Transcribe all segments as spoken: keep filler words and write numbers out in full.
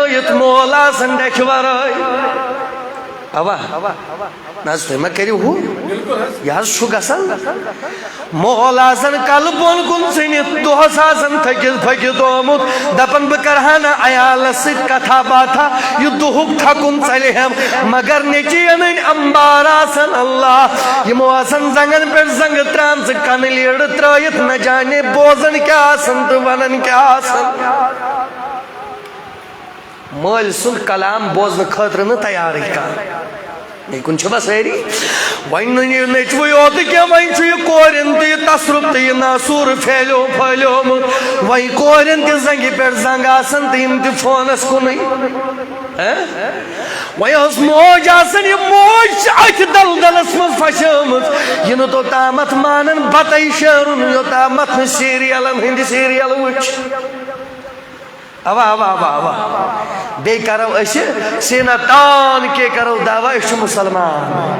ترٲیِتھ مول آسان ڈٮ۪کھِ ورٲے۔ اوا، نہ حظ، تُہۍ ما کٔرِو ہُہ؟ یہِ حظ چھُ گژھان۔ مول آسان کلہٕ بۄن کُن ژھٕنِتھ، دۄہس آسان تھٔکِتھ پھٔکِتھ آمُت، دپان، بہٕ کرٕ ہا نہٕ عیالس سۭتۍ کتھا باتھا، یہِ دُہُک تھکُن ژلہِ ہم۔ مگر نیٚچوٮ۪ن ہٕنٛدۍ انبار آسان اللہ، یِمو آسان زنگن پٮ۪ٹھ زنگہٕ ترٛامژٕ، کنہٕ لیٖڈٕ ترٲیِتھ، نہ جانے بوزان کیٛاہ آسان تہٕ ونان کیٛاہ آسان۔ مٲلۍ سُنٛد کلام بوزنہٕ خٲطرٕ نہٕ تیارٕے کانٛہہ۔ یہِ کُن چھِ بس سٲری۔ وۄنۍ نہٕ یہِ نیٚچوٕے یوت کینٛہہ، وۄنۍ چھُ یہِ کورٮ۪ن تہِ یہِ تصرُف تہٕ یہِ ناسوٗر پھیلیو پھٲلیومُت۔ وۄنۍ کورٮ۪ن تہِ زنٛگہِ پٮ۪ٹھ زنٛگ آسان تہٕ یِم تہِ فونس کُنُے۔ ہہ؟ وۄنۍ ٲس موج آسان، یہِ موج چھِ أتھۍ دلدلس منٛز پھسیمٕژ۔ یہِ نہٕ توٚتامتھ مانان بتَے شیرُن، یوٚتامتھ نہٕ سیٖریلن ہٕنٛدۍ سیٖریل وٕچھ۔ اوا، اوا، اوا، اوا۔ بیٚیہِ کرو أسۍ سیٖنہ تان کے کرو دعویٰ، أسۍ چھِ مُسلمان۔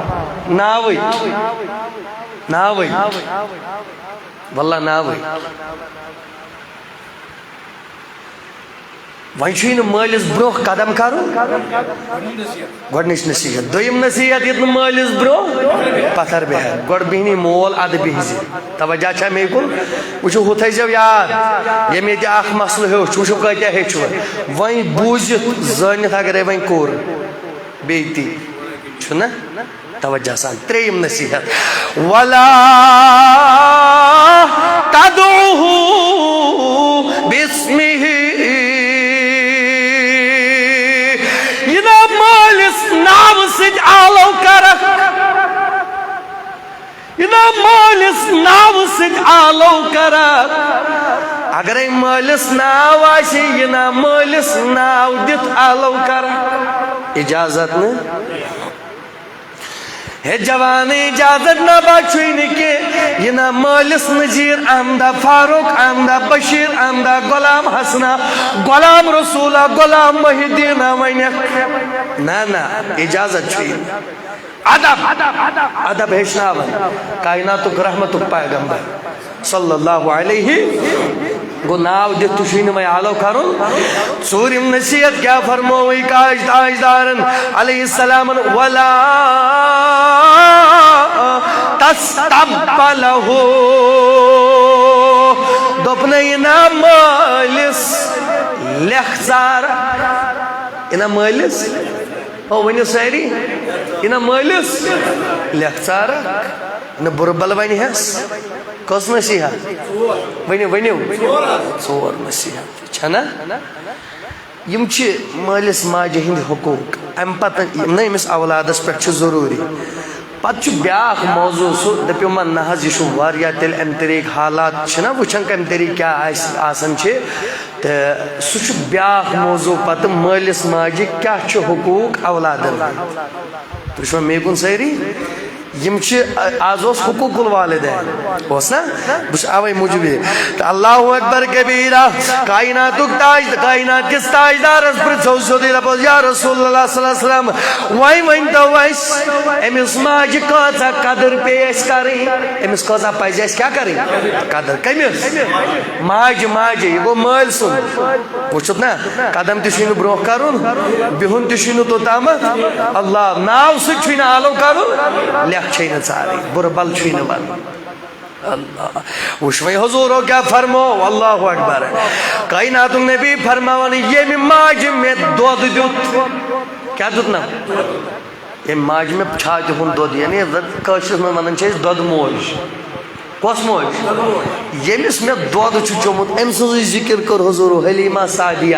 ناوٕے۔ ناوٕے۔ واللہ ناوٕے۔ وۄنۍ چھُے نہٕ مٲلِس برونٛہہ قدم کرُن۔ گۄڈٕنِچ نصیحت۔ دوٚیِم نصیحت، ییٚتہِ نہٕ مٲلِس برونٛہہ پتھر بیٚہہ۔ گۄڈٕ بیٚہنی مول، اَدٕ بیٚہزِ۔ توجہ چھا مے کُن؟ وٕچھِو، ہُہ تھٲیزیو یاد، ییٚمۍ ییٚتہِ اکھ مسلہٕ ہیوٚچھ، وٕچھِو کۭتیٛاہ ہیٚچھوٕ۔ وۄنۍ بوٗزِتھ زٲنِتھ اگرے وۄنۍ کوٚر، بیٚیہِ تی۔ چھُنہ؟ توجہ سان۔ ترٛیٚیِم نصیحت، ولا تدعوه باسمه۔ یہِ نہ مٲلِس ناوٕ سۭتۍ آلو کرکھ۔ یہِ نہ مٲلِس ناوٕ سۭتۍ آلو کرکھ۔ اگرے مٲلِس ناو آسہِ، یہِ نہ مٲلِس ناو دِتھ آلو کرکھ۔ اجازت نہٕ۔ ہے جوان، اجازت نہ بچھُے نہٕ کینٛہہ۔ یہِ نہ مٲلِس نذیر احمدہ، فاروق احمدہ، بشیر احمدہ، غلام حسنہ، غلام رسولہ، غلام محی الدینہ ونکھ۔ نہ، نہ، اجازت چھُے نہٕ۔ ادب، ادب ہیٚچھناوان کائناتُک رحمتُک پیغمبر صلی اللہ علیہ۔ گوٚو ناو دِتھ تہِ چھُے نہٕ وۄنۍ آلو کرُن۔ ژوٗرِم نصیحت کیٛاہ فرمووٕے کاج تاجدارن علیہ السلامن؟ ولا تستبطله۔ دوٚپنَے، یہِ نہ مٲلِس لیٚکھ ژار، یہِ نہ مٲلِس او ؤنِو سٲری، یہِ نہ مٲلِس لیٚکھ ژارکھ، نہ بُرٕ بل ونہِ ہس۔ کٔژ نصیحت؟ ؤنِو، ؤنِو۔ ژور نصیحت چھَنا؟ یِم چھِ مٲلِس ماجہِ ہٕنٛدۍ حقوٗق۔ اَمہِ پتہٕ یِم نہ أمِس اولادس پٮ۪ٹھ چھِ ضروٗری۔ پتہٕ چھُ بیٛاکھ موضوع سُہ، دٔپِو، "من نہ حظ، یہِ چھُ واریاہ تیٚلہِ اَمہِ طریٖقہٕ حالات چھِنہ وٕچھان، کَمہِ طریٖقہٕ کیٛاہ آسہِ آسان چھِ۔" تہٕ سُہ چھُ بیٛاکھ موضوع پتہٕ، مٲلِس ماجہِ کیٛاہ چھُ حقوٗق اولادن ہُنٛد۔ تُہۍ چھِوا مے کُن سٲری؟ یِم چھِ، آز اوس حقوق الوالدین، اوس نا؟ بہٕ چھُس اَوَے موٗجوٗب یہِ۔ تہٕ اللہ اکبر کبیرہ، کائناتُک تاج، کائنات کِس تاجدارس پرٛژھو سیوٚدُے، دَپوس، یا رسول اللہ صلی اللہ علیہ وسلم، وۄنۍ ؤنۍ تو اَسہِ، أمِس ماجہِ کۭژاہ قدٕر پیٚیہِ اَسہِ کَرٕنۍ؟ أمِس کۭژاہ پَزِ اَسہِ کیٛاہ کَرٕنۍ؟ قدٕر۔ کٔمِس؟ ماجہِ، ماجہِ۔ یہِ گوٚو مٲلۍ سُنٛد۔ وٕچھُتھ نا، قدم تہِ چھُے نہٕ برونٛہہ کَرُن، بِہُن تہِ چھُے نہٕ توٚتامَتھ۔ اللہ ناو سۭتۍ چھُے نہٕ آلو کَرُن، لیٚکھ چھے نہٕ ژارٕنۍ، بُرٕ بل چھُے نہٕ وَنُن۔ اللہ۔ وٕچھ وۄنۍ حضوٗرو کیٛاہ فرمو، اللہ اکبر۔ کائناتُک نبی فرماوان، ییٚمہِ ماجہِ مےٚ دۄد دیُت، کیٛاہ دیُت نہ؟ ییٚمہِ ماجہِ مےٚ چھاتہِ ہُنٛد دۄد، یعنی یَتھ زَن کٲشرِس منٛز وَنان چھِ أسۍ دۄدٕ موج۔ کۄس موج؟ ییٚمِس مےٚ دۄد چھُ چوٚمُت، أمۍ سٕنٛزٕے ذِکِر کٔر حضوٗرو، حلیمہ سعدیہ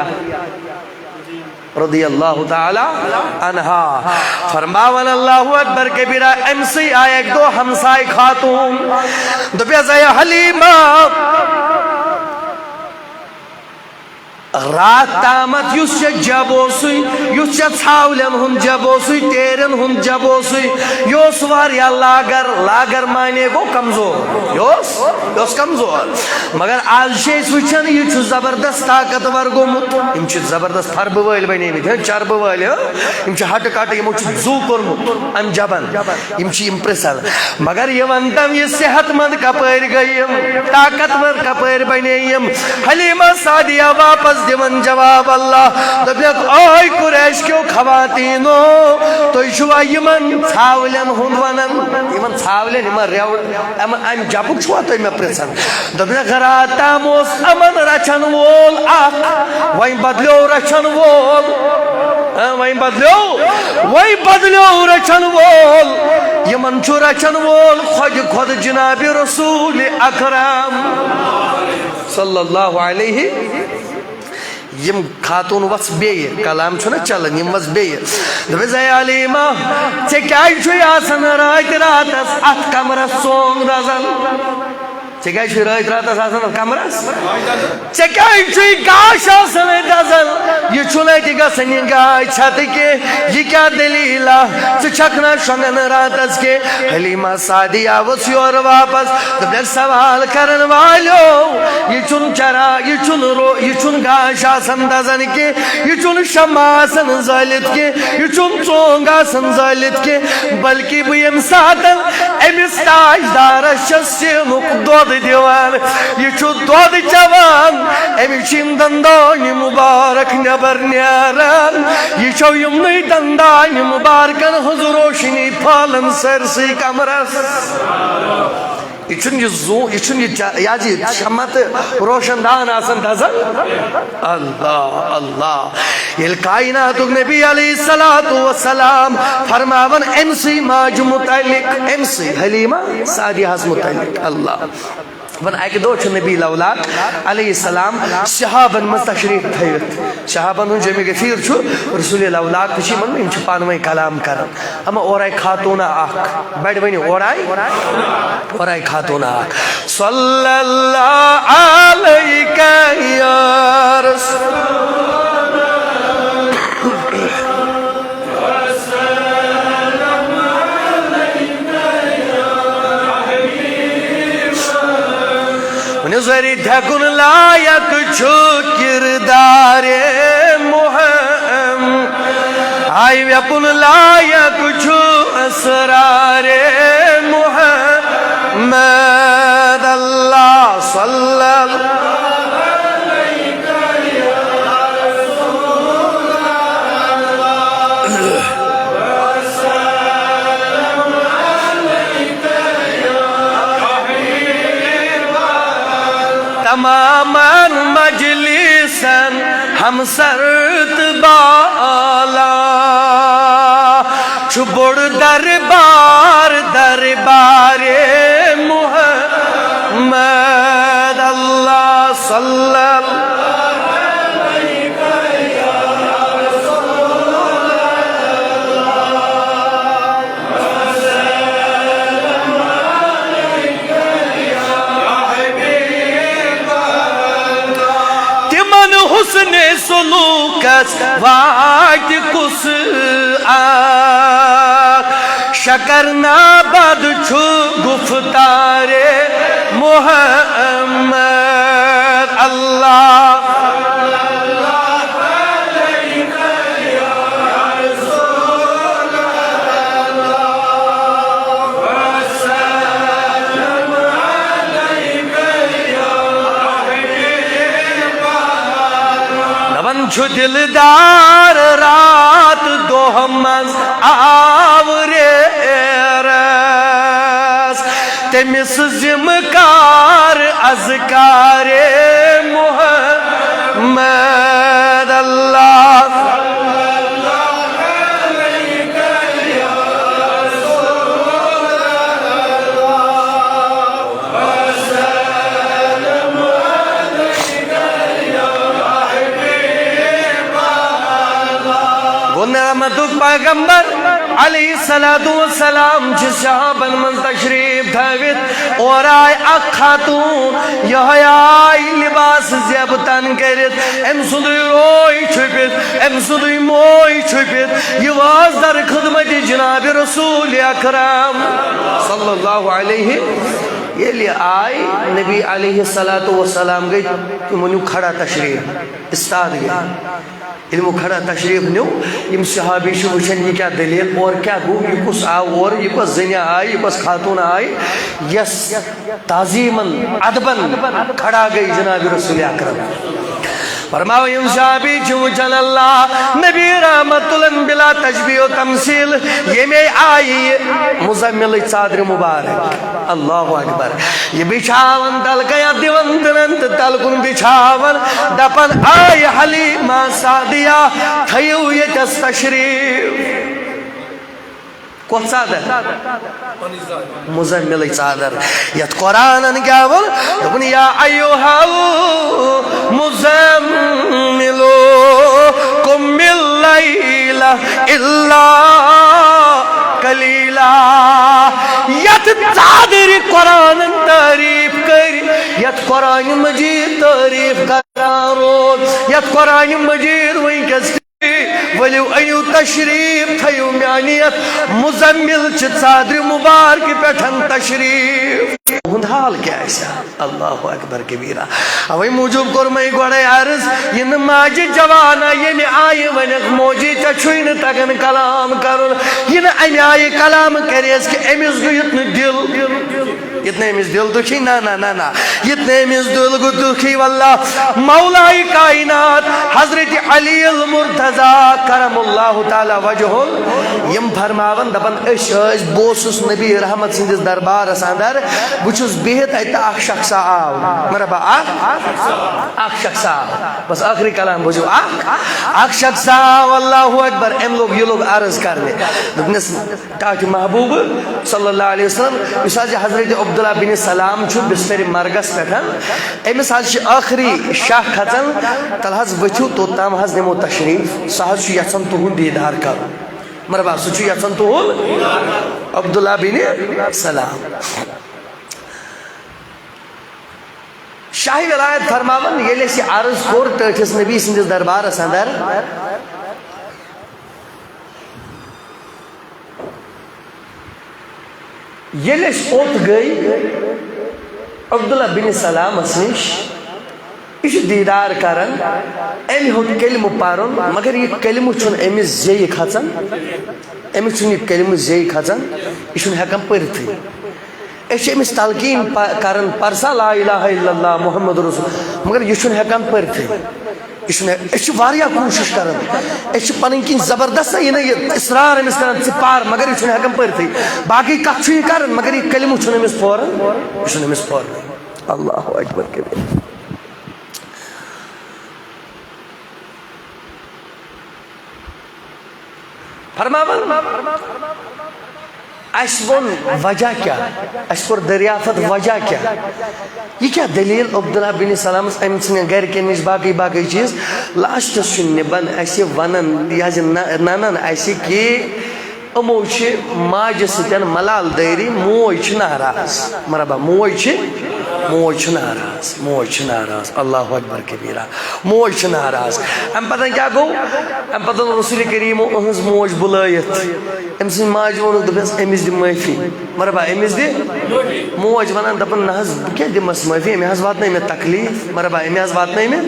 رضی اللہ تعالیٰ عنہا۔ فرماوان اللہ اکبر کبیرہ، أمۍ سٕے آیہِ اَکہِ دۄہ ہمساے خاتوٗن، دوٚپیَس، اے حلیمہ، راتھ تامَتھ یُس ژےٚ جب اوسُے، یُس ژےٚ ژھاولٮ۪ن ہُنٛد جب اوسُے، تیرٮ۪ن ہُنٛد جب اوسُے، یہِ اوس واریاہ لاگر۔ لاگر معنی گوٚو کمزور۔ یہِ اوس، یہِ اوس کمزور۔ مگر آز چھِ أسۍ وٕچھان، یہِ چھُ زبردست طاقتور گوٚمُت۔ یِم چھِ زبردست فربہٕ وٲلۍ بنیمٕتۍ، ہہ، چربہٕ وٲلۍ، ہہ؟ یِم چھِ ہٹہٕ کٹہٕ، یِمو چھُ زُو کوٚرمُت اَمہِ جبن۔ یِم چھِ impress۔ مگر یہِ وَن تَم، یہِ صحت مند کپٲرۍ گٔیِم، طاقتور کپٲرۍ بنے یِم؟ حلیمہ سعدیہ واپس دِوان جواب اللہ۔ دوٚپنکھ، اے قریش کیو خواتینو، تُہۍ چھِوا یِمن ژھاولٮ۪ن ہُنٛد ونان؟ یِمن ژھاولٮ۪ن، یِمن ریوڑ-، یِمن امہِ جپُک چھُوا تُہۍ مےٚ پرژھان؟ دوٚپنکھ، راتھ تام اوس یِمن رچھن وول اکھ، وۄنۍ بدلیو رچھن وول۔ ہاں، وۄنۍ بدلیو، وۄنۍ بدلیو رچھن وول۔ یِمن چھُ رچھن وول خۄدِ خۄد جناب رسول اکرم صلی اللہ علیہ۔ یِم خاتوٗن وَژھ بیٚیہِ، کلام چھُنہ چلان، یِم وَژھ بیٚیہِ۔ دوٚپُس، اے علیمہ، ژےٚ کیٛازِ چھُے آسان راتہِ راتس اتھ کمرس ژونگ دزان؟ ژےٚ کیٛازِ چھُے راتہِ راتس آسان اتھ کمرس؟ ژےٚ کیٛازِ چھُے گاش آسان اتہِ دزان؟ یہِ چھُنہٕ اتہِ گژھان، یہِ گاش چھتہٕ کینٛہہ۔ یہِ کیٛاہ دٔلیٖلہ؟ ژٕ چھکھ نا شۄنٛگان راتس کینٛہہ؟ حلیمہ سعدیہ ؤژھ یورٕ واپس، دوٚپنَس، سوال کرن والیو، یہِ چھُنہٕ چرا-، یہِ چھُنہٕ رو-، یہِ چھُنہٕ گاش آسان دزان کینٛہہ، یہِ چھُنہٕ شمع آسان زٲلِتھ کینٛہہ، یہِ چھُنہٕ ژونگ آسان زٲلِتھ کینٛہہ، بلکہِ بہٕ ییٚمہِ ساتہٕ أمِس تاجدارس چھَس سیٖنُک دۄد دِوان، یہِ چھُ دۄد چٮ۪وان، أمِس چھِ یِم دندان مُبارک نٮ۪بر نیران، یہِ چھو یِمنٕے دندان مُبارکن ہٕنٛز روشنی پھٲلان سٲرسٕے کمرس۔ یہِ چھُنہٕ یہِ زوٗ-، یہِ چھُنہٕ یہِ چا-، یہِ حظ یہِ شمع تہٕ روشن دان آسان دزان۔ اللہ، اللہ۔ ییٚلہِ کائناتُک نبی علیہ الصلوۃ والسلام فرماوان أمۍ سٕے ماجہِ متعلق، أمۍ سٕے حلیمہ سعدیہس متعلق۔ اللہ۔ وۄنۍ اکہِ دۄہ چھُ نبی لولاک علیہ السلام صحابن منٛز تشریف تھٲوِتھ۔ صحابن ہُنٛد جمع غفیر چھُ، رسول لولاک تہِ چھِ یِمن، یِم چھِ پانہٕ ؤنۍ کلام کران۔ اما اورے خاتوٗنہ اکھ، بڑِ ؤنِو، اورے، اورے خاتوٗنہ اکھ۔ صلی اللہ علیک یا رسول۔ ونہِ زری دھکُن لایق چھُ کردار محمد، آئی ویپُن لایق چھُ اسرار محمد۔ اللہ صلی اللہ۔ تمامن مجلسن ہمسرد بالا، چھُ بوٚڑ دربار، دربار محمد۔ اللہ صلی اللہ۔ تِمن حسن سلوکس واتہِ کُس آ؟ شکر نابد چھُ گفتار محمد۔ اللہ۔ دپان چھُ دلدار رات دۄہ منٛز آوریر، تٔمِس ذمہٕ کار اذکار محمد۔ اللہ۔ گوٚو نعمتُک پیغمبر علیہ الصلوۃ والسلام چھِ صحابن منٛز تشریف تھٲوِتھ۔ اورٕ آے اکھ خاتوٗن، یِہوٚے آے لباس زیب تن کٔرِتھ، أمۍ سُنٛدُے روے چھُپِتھ، أمۍ سُنٛدُے موے چھُپِتھ، یہِ وٲژ در خدمت جناب رسول اکرم صلی اللہ علیہ۔ ییٚلہِ آے نبی علیہ الصلوۃ والسلام گٔے، تِمو نیوٗ کھڑا تشریف، استاد گٔے۔ ییٚلہِ وۄنۍ کھڑا تشریف نیوٗ، یِم صحابی چھِ وٕچھان، یہِ کیٛاہ دٔلیٖل، اورٕ کیٛاہ گوٚو، یہِ کُس آو اورٕ، یہِ کۄس زٔنۍ آیہِ، یہِ کۄس خاتوٗن آیہِ، یۄس تعظیٖمن ادبن کھڑا گٔے جناب رسول اکرم۔ فرماو، یِم صحابی چھِ وٕچھان اللہ نبی رحمت تُلان بلا تشبیہ و تمثیل، ییٚمے آیہِ یہِ مزملٕچ ژادرِ مبارک۔ اللہ اکبر۔ یہِ بِچھاوان تلہٕ کنہِ، اَتھ دِوان دٕنن تہٕ تلہٕ کُن بِچھاوان، دپان، آے حلیمہ سعدیہ، تھٲیِو ییٚتٮ۪س تشریف۔ کۄس ژادر؟ مزملٕچ ژادر۔ یتھ قرآنن کیٛاہ ووٚن؟ دوٚپُن، یا ایھا المزمل قم اللیل الا قلیلا۔ یتھ ژادرِ قرآنن تعریف کٔر، یتھ قرآن مجید تعریف کران روٗد، یتھ قرآن مجید وٕنکیٚس ؤلِو، أنِو تشریف، تھٲیِو میانہِ یتھ مزمل چہِ ژادرِ مبارکہِ پٮ۪ٹھ تشریف۔ تُہُنٛد حال کیٛاہ آسہِ ہا؟ اللہ اکبر کبیرہ۔ اوے موٗجوٗب کوٚر مےٚ گۄڈے عرض، یہِ نہٕ ماجہِ جوانہ ییٚمہِ آیہِ ونکھ، موجی، ژےٚ چھُے نہٕ تگان کلام کرُن، یہِ نہٕ امہِ آیہِ کلام کرٮ۪س کہِ أمِس گوٚو یُتھ نہٕ دِل۔ یتھ نہٕ أمِس دِل دُکھی، نہ، نہ، نہ، نہ۔ یتھ نہٕ أمِس دِل گوٚو دُکھی، واللہ، مولائے کائنات حضرت علی المرتضی کرم اللہ تعالی وجہہ، یِم فرماوان، دپان، أسۍ ٲسۍ، بہٕ اوسُس نبی رحمت سٕنٛدِس دربارس اندر، بہٕ چھُس بِہِتھ اتہِ تہٕ اکھ شخصا آو، مرحبا، اکھ، اکھ شخصا آو، بس ٲخری کلام بوٗزِو، اکھ، اکھ شخصا آو، اللہ اکبر، أمۍ لوٚگ، یہِ لوٚگ عرض کرنہِ، دوٚپنس، ٹاٹھہِ محبوب صلی اللہ علیہ وسلم، یُس حظ یہِ حضرت عبداللہ بن سلام چھُ بسترِ مرگس پٮ۪ٹھ، أمِس حظ چھِ ٲخری شاہ کھژان، تَلہٕ حظ ؤتھِو، توٚت تام حظ نِمو تشریف، سُہ حظ چھُ یژھان تُہُنٛد دیٖدار کرُن۔ مرحبا، سُہ چھُ یژھان تُہُنٛد عبداللہ بن سلام۔ شاہ ولایت فرماوان، ییٚلہِ اَسہِ یہِ عرض کوٚر ٹٲٹھِس نبی سٕنٛدِس دربارس اندر، ییٚلہِ أسۍ اوٚت گٔے عبداللہ بن سلامس نِش، یہِ چھُ دیٖدار کران، أمۍ ہیوٚت کلمہٕ پرُن، مگر یہِ کلمہٕ چھُنہٕ أمِس زیٚیہِ کھژان، أمِس چھُنہٕ یہِ کلمہٕ زیٚیہِ کھژان، یہِ چھُنہٕ ہٮ۪کان پٔرِتھٕے۔ أسۍ چھِ أمِس تلقیٖن پ-، کران، پرسا لا الہ الا اللہ محمد رسول، مگر یہِ چھُنہٕ ہٮ۪کان پٔرِتھٕے۔ یہِ چھُنہٕ، أسۍ چھِ واریاہ کوٗشِش کران، أسۍ چھِ پنٕنۍ کِنۍ زبردست یہِ نہٕ یہِ اصرار أمِس کران، ژٕ پر، مگر یہِ چھُنہٕ ہٮ۪کان پٔرِتھٕے۔ باقٕے کتھ چھُ یہِ کران، مگر یہِ کلمہٕ چھُنہٕ أمِس پوران، یہِ چھُنہٕ أمِس پوران۔ اللہ اکبر کبیرہ۔ فرماوان، اَسہِ ووٚن وجہ کیٛاہ؟ اَسہِ کوٚر دٔریافت وجہ کیٛاہ؟ یہِ کیٛاہ دٔلیٖل؟ عبداللہ بن سلامس، أمۍ سٕنٛدٮ۪ن گرِکٮ۪ن نِش باقٕے باقٕے چیٖز۔ لاسٹس چھُ نِبن اَسہِ ونان، یہِ حظ یہِ نہ-، ننان اَسہِ کہِ یِمو چھِ ماجہِ سۭتۍ ملال دٲری، موج چھِ ناراض۔ مرحبا، موج چھِ، موج چھِ ناراض، موج چھِ ناراض۔ اللہ اکبر کبیرہ۔ موج چھِ ناراض۔ اَمہِ پتہٕ کیٛاہ گوٚو؟ اَمہِ پتہٕ اوٚن رسول کریٖمو أہٕنٛز موج بُلٲیِتھ۔ أمۍ سٕنٛزِ ماجہِ ووٚنُکھ، دوٚپنَس، أمِس دِ معٲفی۔ مرحبا، أمِس دِ۔ موج وَنان، دَپان، نہ حظ، بہٕ کیٛاہ دِمَس معٲفی؟ أمۍ حظ واتنٲے مےٚ تکلیٖف۔ مرحبا، أمۍ حظ واتنٲے مےٚ۔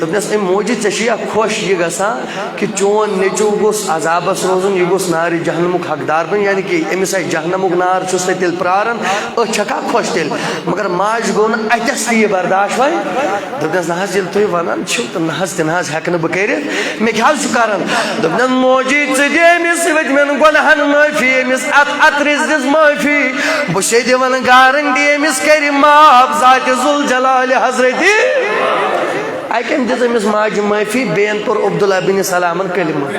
دوٚپنَس، أمۍ موجی، ژےٚ چھُیا خۄش یہِ گژھان کہِ چون نیٚچوٗ گوٚژھ عذابَس روزُن، یہِ گوٚژھ نارِ جہنمُک حقدار بَنُن، یعنی کہِ أمِس آسہِ جہنمُک نار چھُس تَتہِ تیٚلہِ پرٛاران، أسۍ چھَکھا خۄش تیٚلہِ؟ مگر ماجہِ گوٚو نہٕ اَتٮ۪س تہِ یہِ برداش وۄنۍ۔ دوٚپنَس، نہ حظ، ییٚلہِ تُہۍ وَنان چھِو، تہٕ نہ حظ، تہِ نہ حظ ہٮ۪کہٕ نہٕ بہٕ کٔرِتھ۔ مےٚ کیٛاہ حظ چھُ کَرُن؟ دوٚپنَس، موجی، ژٕ دِ أمِس ؤتھۍ مٮ۪ن گۄناہَن معٲفی، أمِس اَتھ اَترِس دِژ معٲفی۔ بہٕ چھُسَے دِوان گارنٹی، أمِس کَرِ معاف ذاتِ ذوالجلالِ حضرتِ۔ اَکہِ أمۍ دِژ أمِس ماجہِ معٲفی، بیٚیَن پوٚر عبداللہ بن سلامَن کلمہٕ۔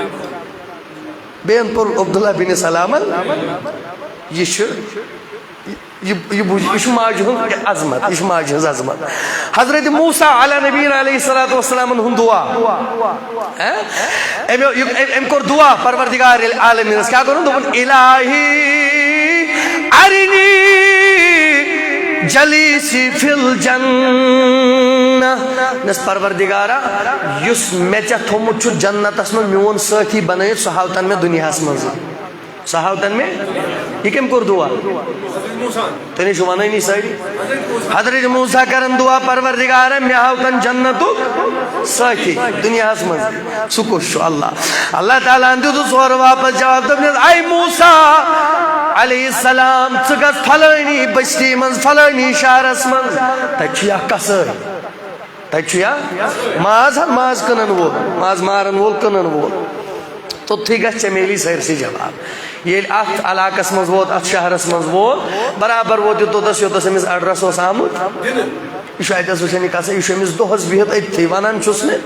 بیٚیَن پوٚر عبداللہ بن سلامَن۔ یہِ چھُ یہِ، یہِ بوٗز، یہِ چھُ ماجہِ ہُنٛد عظمت، یہِ چھُ ماجہِ ہٕنٛز عظمت۔ حضرت موسیٰ علیٰ نبینا علیہ الصلوۃ والسلامن ہُنٛد دُعا۔ ہہ؟ أمۍ، یہِ، أمۍ، أمۍ کوٚر دُعا پروردگار عالمیٖنس، کیٛاہ کوٚرُن؟ دوٚپُن، الٰہی ارنی جلیسی فی الجنہ۔ دوٚپنس، پروردگارا، یُس مےٚ ژےٚ تھوٚومُت چھُ جنتس منٛز میون سٲتھی بنٲیِتھ، سُہ ہاو تن مےٚ دُنیاہس منٛزٕے۔ سُہ ہاو تن مےٚ۔ یہِ کٔمۍ کوٚر دُعا؟ تُہۍ نے چھِو وَنٲنی سٲری۔ حضرت موسیٰ کرن دُعا، پروردگارا، مےٚ ہاو تن جنتُک سٲتھی دُنیاہَس منٛز۔ سُہ کُس چھُ؟ اللہ۔ اللہ تعالیٰ ہن دیُت سورٕ واپس جواب، دوٚپنَس، اے موسیٰ علیہ السلام، ژٕ گژھ فلٲنی بستی منٛز، فلٲنی شہرس منٛز، تَتہِ چھُ اکھ قصٲے۔ تَتہِ چھُ یا ماز ہا، ماز کٕنَن وول، ماز مارَن وول، کٕنَن وول۔ توٚتتھٕے گژھِ ژےٚ میلی سٲرسٕے جواب۔ ییٚلہِ اَتھ علاقَس منٛز ووت، اَتھ شہرَس منٛز ووت، برابر ووت یہِ توٚتَس، یوٚتَس أمِس address اوس آمُت۔ یہِ چھُ اَتٮ۪س وٕچھان، یہِ کَسا، یہِ چھُ أمِس دۄہَس بِہِتھ أتھٕے، وَنان چھُس نہٕ۔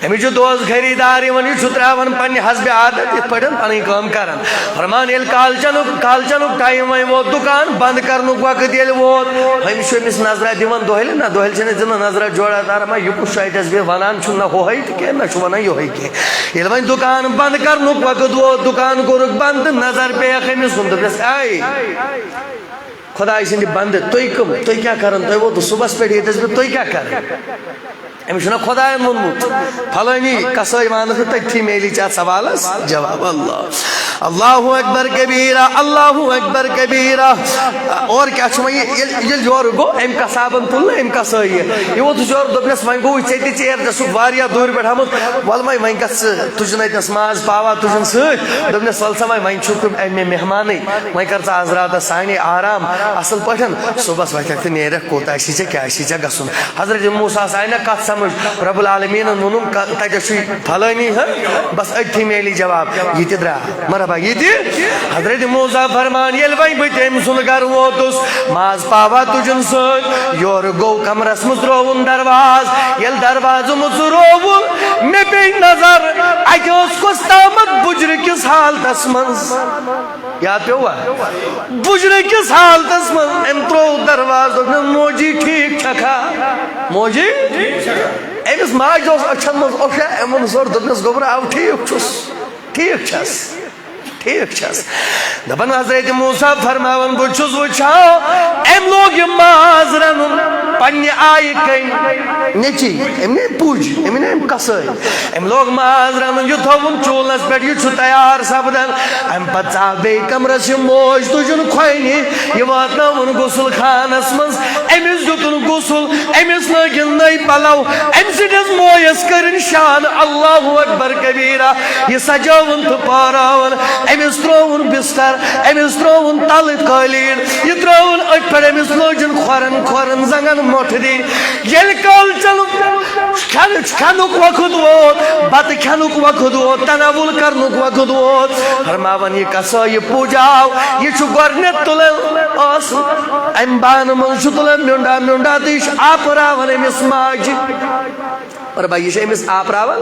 أمِس چھُ دۄہَس خریٖدار یِوان، یہِ چھُ ترٛاوان پنٛنہِ حسبِ عادت یِتھ پٲٹھۍ پَنٕنۍ کٲم کَران۔ فرمان، ییٚلہِ کالچَنُک، کالچَنُک time وۄنۍ ووت، دُکان بنٛد کَرنُک وقت ییٚلہِ ووت، أمِس چھُ أمِس نظرہ دِوان دۄہلہِ نہ، دۄہلہِ چھِنہٕ أسۍ دِوان نظرہ جوڑا دار، ما یہِ کُس چھُ اَتٮ۪س بیٚیہِ وَنان چھُنہٕ نہ ہُہے تہٕ کینٛہہ، نہ چھُ وَنان یِہوٚے کینٛہہ۔ ییٚلہِ وۄنۍ دُکان بنٛد کَرنُک وقت ووت، دُکان کوٚرُکھ بنٛد تہٕ نظر پیٚیَکھ أمِس کُن، دوٚپنَس، اے، خۄداے سٕنٛدِ بنٛدٕ، تُہۍ کٕم؟ تُہۍ کیٛاہ کَران؟ تۄہہِ ووتوٕ صُبحَس پٮ۪ٹھ ییٚتٮ۪س بہٕ، تُہۍ کیٛاہ کَران؟ أمِس چھُنہ خۄدایَن ووٚنمُت، فلٲنی کسٲے وانَس تہٕ تٔتھی میلی ژےٚ اَتھ سوالَس جواب۔ اللہ، اللہ اکبر کبیرہ، اللہ اکبر کبیرہ۔ اور کیٛاہ چھُ وۄنۍ یہِ، ییٚلہِ، ییٚلہِ یورٕ گوٚو، أمۍ کسابَن تُل نہٕ أمۍ کسٲے یہِ۔ یہِ ووت یورٕ، دوٚپنَس، وۄنۍ گوٚوُے ژےٚ تہِ ژیر، ژےٚ چھُکھ واریاہ دوٗرِ پٮ۪ٹھ آمُت، وَلہٕ وۄنۍ، وۄنۍ گژھ ژٕ، تُجہِ نَتہِ نَس ماز پاوا تُجَن سۭتۍ۔ دوٚپنَس، وَلہٕ سا وۄنۍ، وۄنۍ چھُکھ مےٚ مہمانٕے، وۄنۍ کر ژٕ آز راتَس سانے آرام اَصٕل پٲٹھۍ، صُبحَس وۄتھَکھ تہٕ نیرَکھ، کوٚت آسی ژےٚ، کیٛاہ آسی ژےٚ گژھُن۔ حضرت موسیٰ ہَس آیہِ نہ کَتھ سَمٕجھ، رب العالمیٖنَن ووٚنُن، ک-، تَتٮ۪س چھُے فلٲنی، ہہ، بَس أتھی میلی جواب، یہِ تہِ درٛاو۔ مرحبا، یہِ تہِ۔ حضرت موسیٰ فرمان، ییٚلہِ وۄنۍ بہٕ تٔمۍ سُنٛد گَرٕ ووتُس، ماز پاوا تُجُن سۭتۍ، یورٕ گوٚو کمرَس منٛز، ترٛووُن دروازٕ۔ ییٚلہِ دروازٕ مُژرووُن، مےٚ پیٚیہِ نظر، اَتہِ اوس کُس تامَتھ بُجرٕ کِس حالتَس منٛز۔ یاد پیوٚوا؟ بُجرٕ کِس حالتس منٛز أمۍ ترٛوو دروازٕ، دوٚپنَس، "موجی، ٹھیٖک چھکھا؟ موجی؟" أمِس ماجہِ اوس أچھن منٛز اوٚش، أمۍ ووٚن زور، دوٚپنَس، "گوٚبرا، اَو، ٹھیٖک چھُس، ٹھیٖک چھَس، ٹھیٖک چھَس۔" دَپان حضرت موسیٰ فرماوان، "بہٕ چھُس وٕچھان، أمۍ لوگ یہِ ماز رَنُن پنٛنہِ آیہِ کَنۍ، نیٚچی، أمۍ نے پُج، أمۍ نے أمۍ کَسٲے۔" أمۍ لوگ ماز رَنُن، یہِ تھووُن چوٗلَس پٮ۪ٹھ، یہِ چھُ تیار سَپدان۔ اَمہِ پَتہٕ ژاو بیٚیہِ کَمرَس یہِ موج تُجُن کھۄنہِ، یہِ واتنٲوُن غسل خانَس منٛز۔ أمِس دیُتُن غسل، أمِس لٲگِن نٔے پَلَو، أمۍ سٕنٛدِس مویَس کٔرِن شان، اللہ اکبر کبیرہ۔ یہِ سجٲوُن تہٕ پٲراوُن، أمِس ترٛووُن بِستَر، أمِس ترٛووُن تَلہٕ قٲلیٖن، یہِ ترٛووُن أتھۍ پٮ۪ٹھ، أمِس لٲجِن کھۄرَن کھۄرَن زنٛگَن مۄٹھ دِنۍ۔ ییٚلہِ کالچَن کھٮ۪نہٕ، کھٮ۪نُک وقت ووت، بَتہٕ کھٮ۪نُک وقت ووت، تناول کرنُک وقت ووت۔ فرماوان، یہِ کسٲے، یہِ پُج آو، یہِ چھُ گۄڈٕنٮ۪تھ تُلان ٲس، اَمہِ بانہٕ منٛز چھُ تُلان میوٚنٛڈا میوٚنٛڈا تہٕ یہِ چھُ آپراوان أمِس ماجہِ۔ اور بھائی، یہِ چھُ أمِس آپراوان۔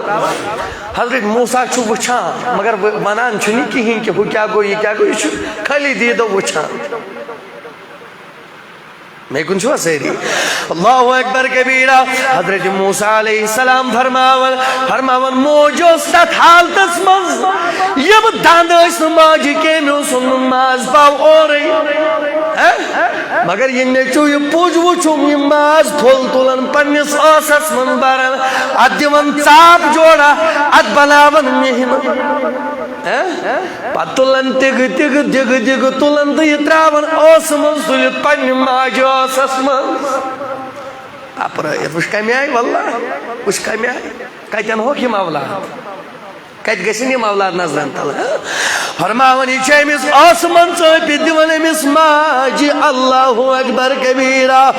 حضرت موسیٰ چھُ وٕچھان، مگر وۄنۍ وَنان چھُنہٕ کِہیٖنۍ کہِ ہُہ کیٛاہ گوٚو، یہِ کیٛاہ گوٚو، یہِ چھُ خٲلی دیٖدو وٕچھان۔ مےٚ کُن چھُوا سٲری؟ اللہ اکبر کبیرہ۔ حضرت موسیٰ علیہ السلام فرماوان، فرماوان، موج اوس تتھ حالتس منٛز، یِم دند ٲسۍ نہٕ ماجہِ کینٛہہ، مےٚ اوس اوٚنمُت ماز پاو اورے۔ ہہ؟ مگر یہِ نیٚچو، یہِ پُج وُچھُم، یہِ ماز پھوٚل تُلان پننِس ٲسس منٛز بران، اتھ دِوان ژاپ جوڑا، اتھ بناوان مہمہٕ۔ ہہ؟ پتہٕ تُلان تِگہٕ، تِگہٕ، دِگہٕ، دِگہٕ تُلان تہٕ یہِ ترٛاوان ٲسہٕ منٛز تُلِتھ پننہِ ماجہِ ٲسس منٛز۔ اپرٲیِتھ وٕچھ کمہِ آیہِ، واللہ، وٕچھ کمہِ آیہِ۔ کتٮ۪ن ہوکھ یِم اولاد؟ کتہِ گژھن یِم اولاد نظرن تل؟ ہہ؟ فرماوان، یہِ چھِ أمِس ٲسہٕ منٛز ژٲپِتھ دِوان أمِس ماجہِ۔ اللہ اکبر کبیرہ۔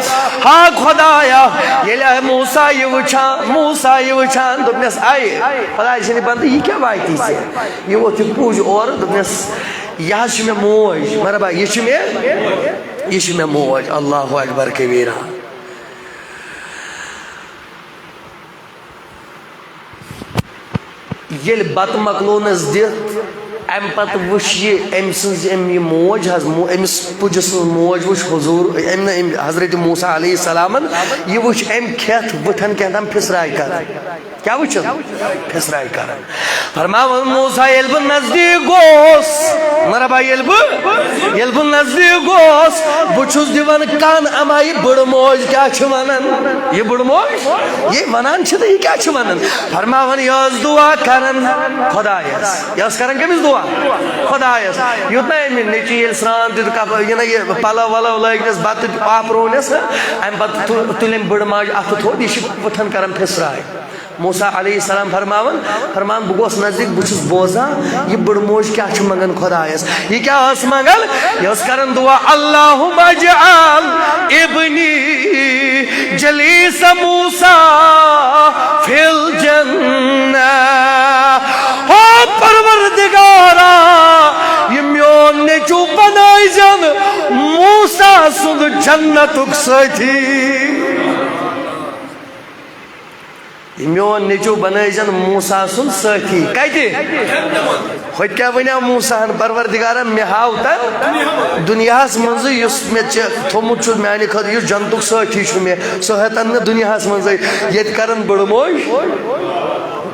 ہا خدایا، ییٚلہِ موسیٰ یہِ وٕچھان، موسیٰ یہِ وٕچھان، دوٚپنس، اے خداے سٕنٛدِ بندٕ، یہِ کیٛاہ واتی ژےٚ؟ یہِ ووٚتھ یہِ پُج اورٕ، دوٚپنَس، "یہِ حظ چھِ مےٚ موج، مطلب، یہِ چھِ مےٚ، یہِ چھِ مےٚ موج۔" اللہ اکبر کبیرہ۔ ییٚلہِ بَتہٕ مۄکلونَس دِتھ، اَمہِ پَتہٕ وٕچھ یہِ أمۍ سٕنٛز، أمۍ یہِ موج حظ، مو-، أمِس پُجہِ سٕنٛز موج وٕچھ حضور، أمۍ نہٕ، أمۍ حضرت موسیٰ علیہ السلامَن، یہِ وٕچھ أمۍ کھٮ۪تھ وٕٹھَن کینٛہہ تام پھِسراے کَران۔ کیٛاہ وٕچھِن؟ پھِسراے کران۔ فرماوان موسیٰ، ییٚلہِ بہٕ نزدیٖک گوس، مطلب، ییٚلہِ بہٕ، ییٚلہِ بہٕ نزدیٖک گوس، بہٕ چھُس دِوان کَن، اما یہِ بٕڑٕ موج کیٛاہ چھِ وَنان؟ یہِ بٕڑٕ موج، یہِ وَنان چھِ تہٕ یہِ کیٛاہ چھِ وَنان؟ فرماوان، یہِ ٲس دُعا کران خۄدایَس۔ یہِ ٲس کران کٔمِس دُعا؟ خۄدایَس۔ یوٚت نہ أمۍ نیٚچی ییٚلہِ سرٛان دیُت، کپ-، یہِ نہ یہِ پَلو وَلو لٲگنَس، بَتہٕ آپروونَس، اَمہِ پَتہٕ تُ-، تُلۍ أمۍ بٕڑٕ ماجہِ اَتھٕ تھوٚد، یہِ چھِ وٕٹھَن کران پھِسراے۔ موسیٰ علیہ السلام فرماوان، فرمان، بہٕ گوس نزدیٖک، بہٕ چھُس بوزان، یہِ بٔڑ موج کیٛاہ چھُ منٛگان خۄدایَس۔ یہِ کیٛاہ ٲس منٛگان؟ یہِ ٲس کران دُعا، اللہم اجعل ابنی جلیس موسیٰ فی الجنہ۔ او پروردگارا، یہِ میون نیٚچو بنٲیزٮ۪ن موسیٰ سُنٛد جنتُک سٲتھی۔ یہِ میون نیٚچو بنٲیزٮ۪ن موسیٰ سُنٛد سٲتھی۔ کتہِ؟ ہوٚتہِ کیٛاہ ونیٛاو موسیٰ ہن؟ پروردگارا، مےٚ ہاو تن دُنیاہس منٛزٕے، یُس مےٚ ژےٚ تھوٚمُت چھُتھ میانہِ خٲطرٕ، یُس جنتُک سٲتھی چھُ مےٚ، سُہ ہیتن مےٚ دُنیاہس منٛزٕے۔ ییٚتہِ کرن بٔڑ موج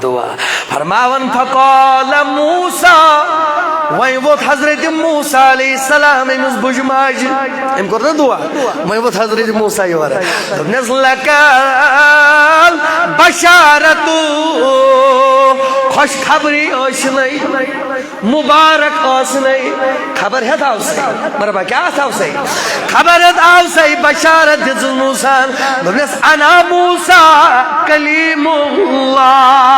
دعا۔ فرماوان، فقال موسیٰ، وۄنۍ ووٚتھ حضرت موسیٰ علیہ السلام أمِس بُجہِ ماجہِ۔ أمۍ کوٚر نا دعا؟ وۄنۍ ووٚتھ حضرت موسیٰ یورٕ۔ دوٚپنَس، لکل بشارتُ، خۄش خبری ٲسنَے، مُبارک ٲسنَے۔ خبر ہٮ۪تھ آو سَے۔ مگر بہٕ کیٛاہ آسہٕ آو سَے؟ خبر ہٮ۪تھ آو سَے، بشارت دِژٕس موسیٰ ہن۔ دوٚپنَس، انا موسیٰ کلیم اللہ۔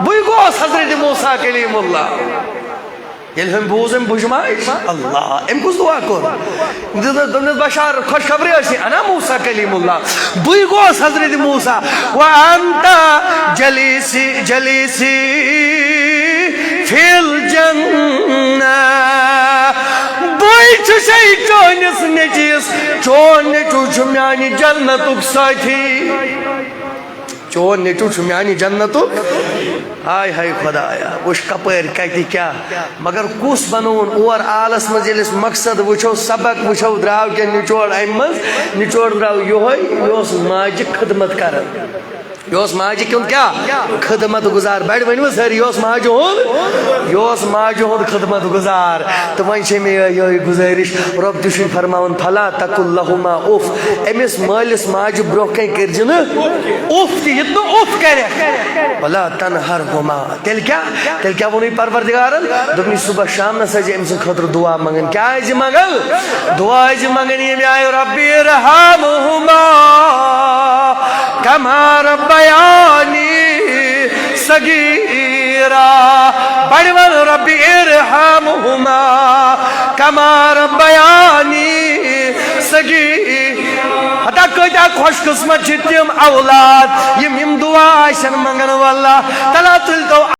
بٕے گوس حضرت موسیٰ کلیم اللہ۔ ییٚلہِ ہُمۍ بوٗز، أمۍ بُجہِ ماجہِ، اللہ، أمۍ کُس دُعا کوٚر؟ دِژ-، دوٚپنَس، بشار، خۄشخبری ٲسۍ، انا موسیٰ کلیم اللہ، بٕے گوس حضرت موسیٰ، وانت جلیسی، جلیسی فی الجنہ، بٕے چھُسے چٲنِس نیٚچوِس، چون نیٚچو چھُ میانہِ جنتُک سٲتھی۔ چون نیٚچو چھُ میانہِ جنتُک۔ ہاے ہاے خۄدایا، وٕچھ کپٲرۍ کتہِ کیٛاہ۔ مگر کُس بنووُن اوور آلس منٛز، ییٚلہِ أسۍ مقصد وٕچھو، سبق وٕچھو، درٛاو کیٛاہ نچوڑ امہِ منٛز؟ نچوڑ درٛاو یِہوٚے، یہِ اوس ماجہِ خدمت کران۔ یہِ اوس ماجہِ کیُن کیٛاہ؟ خدمت گزار۔ بڑِ ؤنِو سٲری، یہِ اوس ماجہِ ہُنٛد، یہِ اوس ماجہِ ہُنٛد خدمت گزار۔ تہٕ وۄنۍ چھے مےٚ یِہوٚے، یِہوٚے گُزٲرِش، رۄب تہِ چھُے فرماوان، فلا تقل لہما اف، أمِس مٲلِس ماجہِ برٛونٛہہ کنہِ کٔرۍ زِ نہٕ اف تہِ، یہِ تہِ نہٕ اف کرٮ۪کھ۔ ولا تنہرہما، تیٚلہِ کیٛاہ؟ تیٚلہِ کیٛاہ ووٚنُے پروردگارن؟ دوٚپنَس، صبح شامنس ٲسۍ زِ أمۍ سٕنٛدِ خٲطرٕ دعا منٛگان۔ کیٛاہ ٲسۍ زِ منٛگان؟ دعا ٲسۍ زِ منٛگان ییٚمہِ آیہِ، ربی ارحمہما کما ربیانی صغیرا۔ بڑِ وَن، ربی ارحمہما کما ربیانی صغیرا۔ ہتا کۭتیٛاہ خۄش قسمت چھِ تِم اولاد، یِم یِم دعا آسن منٛگان۔ واللہ تعالیٰ تُلۍ تو